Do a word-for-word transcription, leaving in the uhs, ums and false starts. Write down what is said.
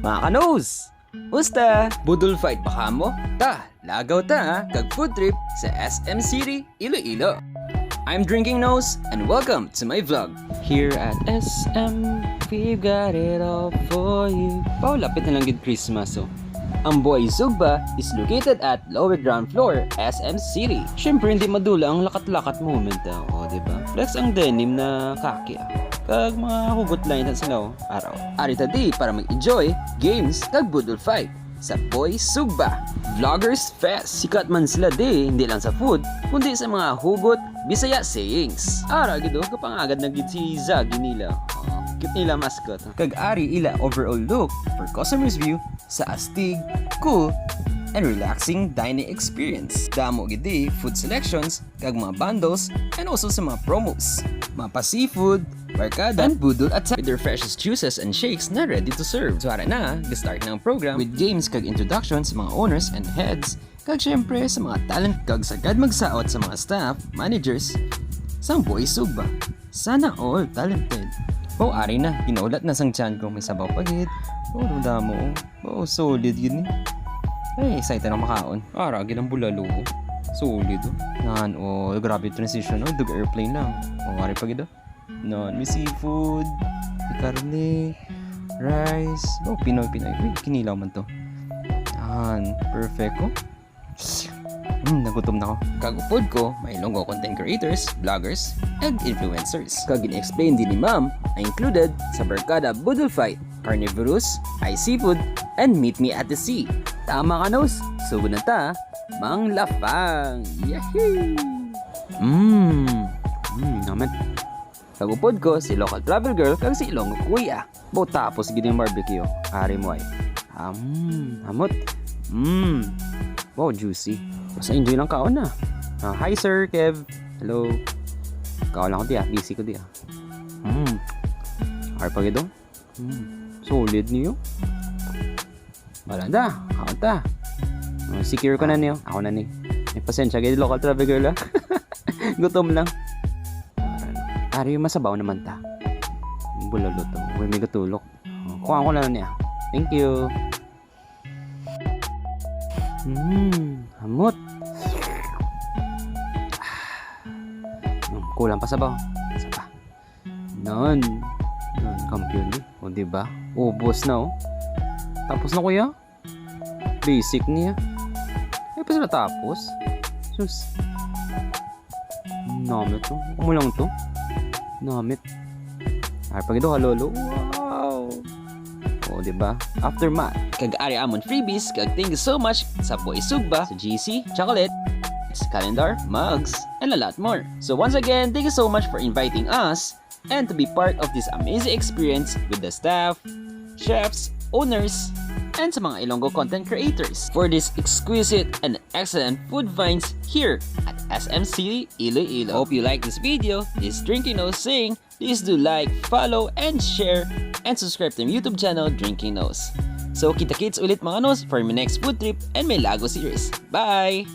Mga kanose! Musta? Budol fight ba kamo? Ta, lagaw ta kag food trip sa S M City, Iloilo. I'm Drinking Nose and welcome to my vlog. Here at S M, we've got it all for you. Paulapit na lang gid Christmas, oh. Ang Boy Sugba is located at lower ground floor, S M City. Siyempre, hindi madula ang lakat-lakat moment, ah. O, di ba? Flex ang denim na kaki, ah. Kag mga hugot line na sila, oh, araw. Ari ta di para mag-enjoy, games, kag budol fight sa Boy Sugba Vloggers Fest. Sikat man sila di, hindi lang sa food, kundi sa mga hugot, Bisaya sayings. Ara gid, oh, kapangagad na gid si Zagi nila. Oh, cute nila mascot. Kag ari ila overall look for customers view sa astig, cool, and relaxing dining experience. Damo gid di food selections, kag mga bundles, and also sa mga promos. Mapa Seafood, Barkada, and Budol Attack with their freshest juices and shakes na ready to serve. So, ara na, ga-start na ang program with games kag introduction sa mga owners and heads, kag syempre sa mga talent kag sagad magsaot sa mga staff, managers, sang Boy Sugba. Sana all talented. O, ari na, ginaulat na sang tiyan ko, may sabaw pa gid. O, damo. O, solid gid ni. Ay, excited na makaon. Ara gid ang bulalo. Solid, oh. Nan, o, grabe transition, oh. Dug airplane lang. O, ari pa gid, oh. Nan, may seafood, may karne, rice. O, Pinoy, Pinoy. Uy, kinilaw man to. Nan, perfect, oh. Hmm, nagutom na ako. Kag upod ko, may Ilonggo content creators, vloggers, and influencers. Kag gin-explain din ni Ma'am, ay included sa Barkada Budol Fight, Carnivorous, Ice Seafood, and Meet Me at the Sea. Tama ka, Nose? Sugod na ta, Mang Lafang! Yahoo! Mmm! Mmm, naman. Kag upod ko, si local travel girl kag si Ilonggo kuya. Bo, tapos gid yung barbecue. Ari mo ay. Um, hamot. Mm. Wow, juicy. Basta enjoy lang kaon na. Ah, hi, Sir Kev. Hello. Kaon lang ko di ah. Busy ko di ah. Mm. Ari pa gid, oh. Mm. Solid niyo. Wala da. Kaon ta. Oh, secure ko na niyo. Ako na ni. May pasensya gid, local travel girl, ah. Gutom lang. Ari, masabaw naman ta. Bulalo to. Uy, may gatulok. Oh, kuha ko na lang niya. Thank you. Hmm, hamot. Hmm, kulang pa sabaw. Isa pa. Nun. Nun, kampiyon ni. O, di ba? Ubos na, oh. Tapos na, kuya. Basic niya. Ay, pa sila tapos. Sus. Namit to. Amo lang to. Namit. Ay, pag ito, halolo. Wow. O, di ba? Aftermath. Kag ari amon freebies, kag thank you so much sa Boy Sugba, sa G C, chocolate, calendar, mugs, and a lot more. So once again, thank you so much for inviting us and to be part of this amazing experience with the staff, chefs, owners, and sa mga Ilonggo content creators for this exquisite and excellent food finds here at S M City, Iloilo. Hope you like this video. This Drinking Nose saying, please do like, follow, and share, and subscribe to my YouTube channel, Drinking Nose. So, kita-kits ulit, mga nos, for my next food trip and my Lago series. Bye!